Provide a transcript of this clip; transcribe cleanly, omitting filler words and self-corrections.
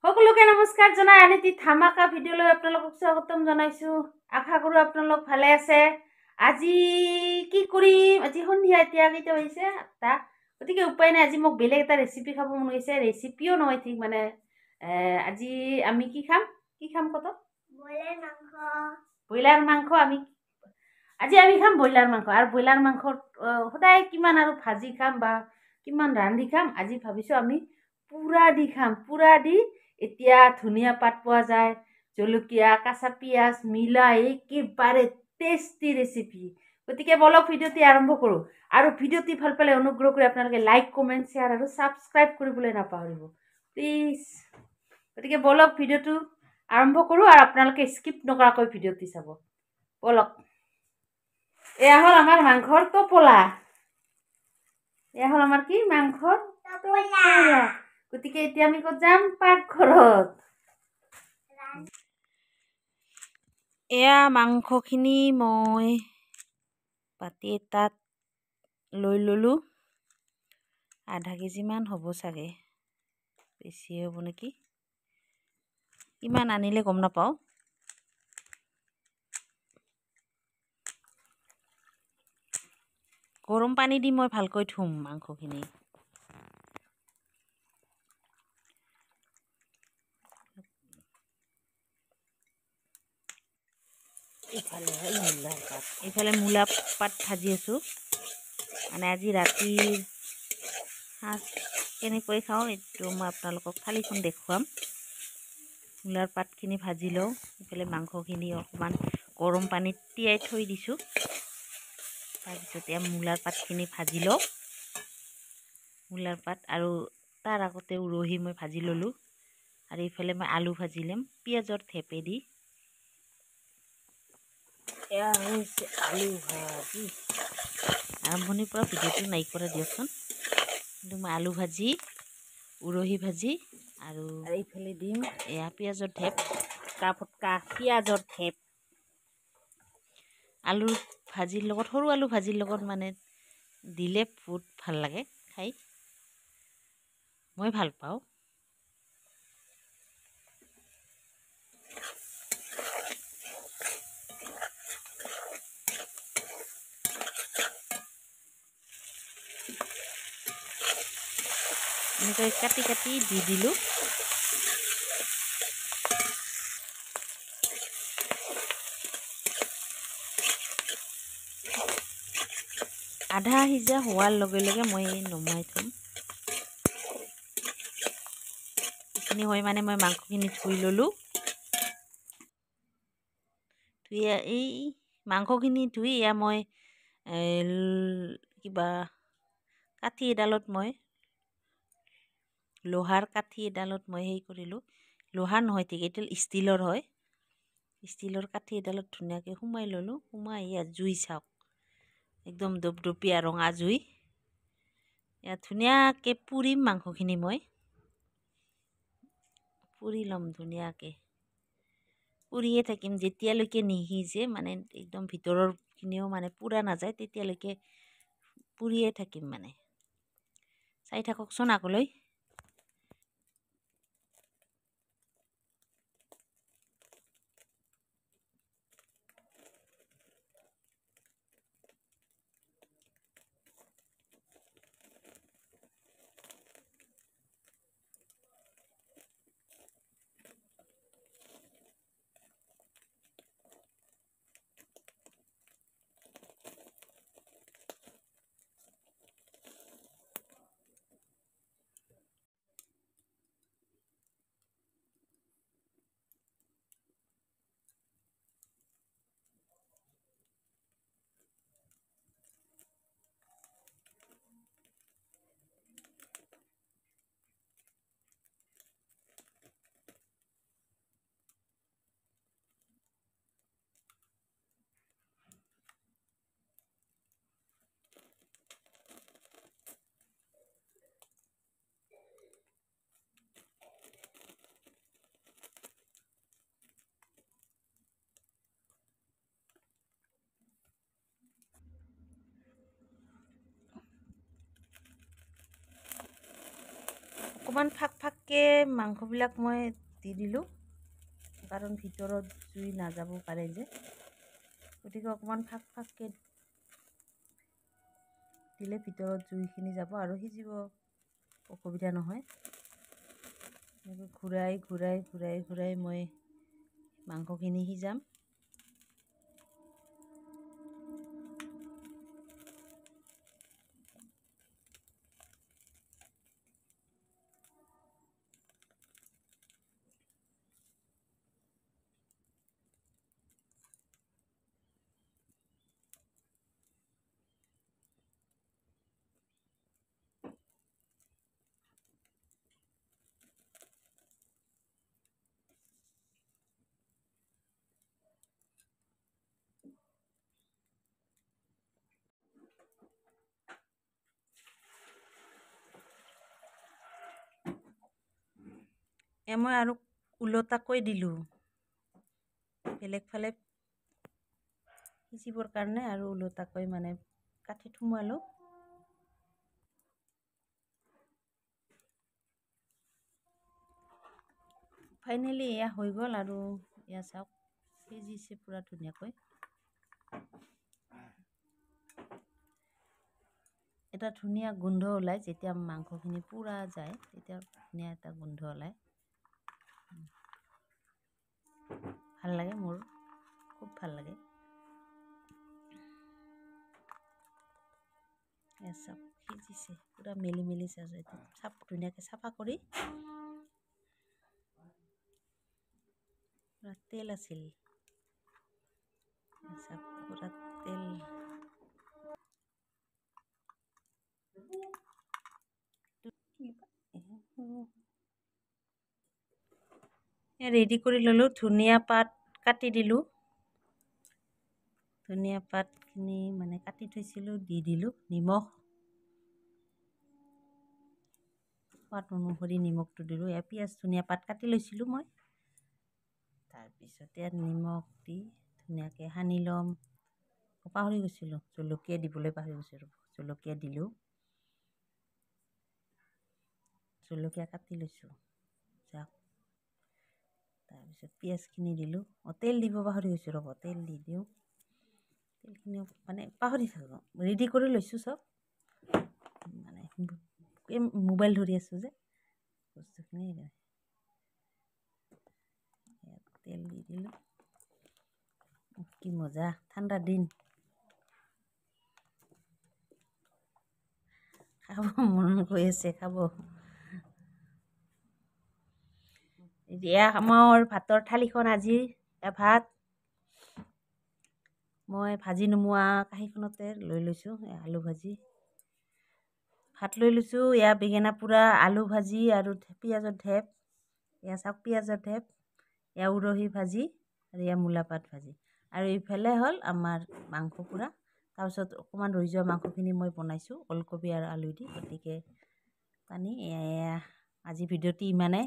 সকলোকে নমস্কাৰ জনাই আন এটি ধামাকা ভিডিঅ'লৈ আপোনালোকক স্বাগতম জনাইছোঁ। আশা কৰোঁ আপোনালোক ভালে আছে। আজি কি কৰিম, আজি সন্ধিয়া এতিয়া কেইটা হৈছে 8টা, গতিকে উপায় নাই, আজি মোক বেলেগ এটা ৰেচিপি খাব মন গৈছে। ৰেচিপিও নহয় ঠিক, মানে আজি আমি কি খাম, কি খাম কত? ব্ৰইলাৰ মাংস। আমি আজি আমি খাম ব্ৰইলাৰ মাংস। আৰু ব্ৰইলাৰ মাংস সদায় কিমান আৰু ভাজি খাম বা কিমান ৰান্ধি খাম, আজি ভাবিছোঁ আমি পোৰা দি খাম। পোৰা দি এতিয়া ধুনীয়া পাত পোৱা যায়, জলকীয়া, কাঁচা পিঁয়াজ মিলাই একেবাৰে টেষ্টি ৰেচিপি। গতিকে বলক ভিডিঅ'টি আৰম্ভ কৰোঁ। আৰু ভিডিঅ'টি ভাল পালে অনুগ্ৰহ কৰি আপোনালোকে লাইক, কমেণ্ট, শ্বেয়াৰ আৰু ছাবস্ক্ৰাইব কৰিবলৈ নাপাহৰিব প্লিজ। গতিকে বলক ভিডিঅ'টো আৰম্ভ কৰোঁ আৰু আপোনালোকে স্কিপ নকৰাকৈ ভিডিঅ'টি চাব। বলক, এয়া হ'ল আমাৰ মাংসৰ টোপোলা। এয়া হ'ল আমাৰ কি মাংসৰ টোপোলা। গতিকে এতিয়া আমি ক'ত যাম? পাকঘৰত। এয়া মাংসখিনি মই বাতি এটাত লৈ ল'লোঁ। আধা কেজিমান হ'ব চাগে, বেছি হ'ব নেকি, কিমান আনিলে গম নাপাওঁ। গৰম পানী দি মই ভালকৈ ধুম মাংসখিনি। ইফালে মূলাৰ পাত, এইফালে মূলা পাত ভাজি আছোঁ। মানে আজি ৰাতিৰ সাঁজ কেনেকৈ খাওঁ এইটো মই আপোনালোকক থালিখন দেখুৱাম। মূলাৰ পাতখিনি ভাজি লওঁ। ইফালে মাংসখিনি অকণমান গৰম পানীত তিয়াই থৈ দিছোঁ। তাৰপিছত এয়া মূলাৰ পাতখিনি ভাজি লওঁ। মূলাৰ পাত আৰু তাৰ আগতে উৰহি মই ভাজি ল'লোঁ। আৰু এইফালে মই আলু ভাজি ল'ম পিঁয়াজৰ থেপেদি। এয়া হৈছে আলু ভাজি। আৰম্ভণিৰ পৰা ভিডিঅ'টো নাই কৰা দিয়কচোন, কিন্তু মই আলু ভাজি, উৰহি ভাজি আৰু এইফালে দিম এয়া পিঁয়াজৰ ঢেপ, ফটকা ফটকা পিঁয়াজৰ ঢেপ। আলুৰ ভাজিৰ লগত, সৰু আলু ভাজিৰ লগত মানে দিলে বহুত ভাল লাগে খাই, মই ভাল পাওঁ। এনেকৈ কাটি কাটি দি দিলোঁ। আধা সিজা হোৱাৰ লগে লগে মই নমাই থ'ম। এইখিনি হৈ মানে মই মাংসখিনি ধুই ল'লোঁ। ধুই এই মাংসখিনি ধুই এয়া মই কিবা কাঠি এডালত, মই লোহাৰ কাঠি এডালত মই হেৰি কৰিলোঁ। লোহাৰ নহয় ঠিক, এইটো ষ্টীলৰ হয়। ষ্টীলৰ কাঠি এডালত ধুনীয়াকৈ সোমাই ল'লোঁ। সোমাই ইয়াত জুই চাওক, একদম দপদপীয়া ৰঙা জুই। ইয়াত ধুনীয়াকৈ পুৰিম মাংসখিনি, মই পুৰি ল'ম ধুনীয়াকৈ। পুৰিয়ে থাকিম যেতিয়ালৈকে নিসিজে, মানে একদম ভিতৰৰখিনিও মানে পুৰা নাযায় তেতিয়ালৈকে পুৰিয়ে থাকিম। মানে চাই থাককচোন আগলৈ। অকণমান ফাক ফাককৈ মাংসবিলাক মই দি দিলোঁ, কাৰণ ভিতৰত জুই নাযাব পাৰে যে, গতিকে অকণমান ফাক ফাককৈ দিলে ভিতৰত জুইখিনি যাব আৰু সিজিব অসুবিধা নহয়। এনেকৈ ঘূৰাই ঘূৰাই ঘূৰাই ঘূৰাই মই মাংসখিনি সিজাম। মই আৰু ওলোটাকৈ দিলোঁ, বেলেগ ফালে সিজিবৰ কাৰণে আৰু ওলোটাকৈ মানে কাঠিত সোমোৱালোঁ। ফাইনেলি এয়া হৈ গ'ল। আৰু এয়া চাওক সিজিছে পূৰা ধুনীয়াকৈ। এটা ধুনীয়া গোন্ধ ওলায় যেতিয়া মাংসখিনি পুৰা যায়, তেতিয়া ধুনীয়া এটা গোন্ধ ওলায়, ভাল লাগে, মোৰ খুব ভাল লাগে। চাওক সিজিছে পূৰা মেলি মেলি চাইছোঁ। এতিয়া চাফ ধুনীয়াকৈ চাফা কৰি, পূৰা তেল আছিল, চাওক পূৰা তেল। ৰেডি কৰি ল'লোঁ, ধুনীয়া পাত কাটি দিলোঁ, ধুনীয়া পাতখিনি মানে কাটি থৈছিলোঁ, দি দিলোঁ। নিমখ সোৱাদ অনুসৰি নিমখটো দিলোঁ। এয়া পিঁয়াজ ধুনীয়া পাত কাটি লৈছিলোঁ মই। তাৰপিছত ইয়াত নিমখ দি ধুনীয়াকৈ সানি ল'ম। পাহৰি গৈছিলোঁ জলকীয়া দিবলৈ, পাহৰি গৈছিলোঁ, জলকীয়া দিলোঁ, জলকীয়া কাটি লৈছোঁ। যাওক, তাৰপিছত পিঁয়াজখিনি দিলোঁ। অঁ, তেল দিব পাহৰি গৈছোঁ, ৰ'ব তেল দি দিওঁ। তেলখিনি মানে পাহৰি থাকোঁ, ৰেডি কৰি লৈছোঁ চব, মানে এই মোবাইল ধৰি আছোঁ যে বস্তুখিনি। তেল দি দিলোঁ। কি মজা ঠাণ্ডা দিন, খাব মন গৈ আছে খাব। এতিয়া আমাৰ ভাতৰ থালিখন আজি ভাত মই ভাজি নুমোৱা কাঁহীখনতে লৈ লৈছোঁ। আলু ভাজি ভাত লৈ লৈছোঁ। এয়া বেঙেনা পোৰা, আলু ভাজি আৰু পিঁয়াজৰ ঢেপ। এয়া চাওক পিঁয়াজৰ ঢেপ, এয়া উৰহি ভাজি আৰু এয়া মূলা পাত ভাজি। আৰু ইফালে হ'ল আমাৰ মাংস পোৰা। তাৰপিছত অকণমান ৰৈ যোৱা মাংসখিনি মই বনাইছোঁ ওলকবি আৰু আলু দি, গতিকে পানী। এয়া আজি ভিডিঅ'টি ইমানেই।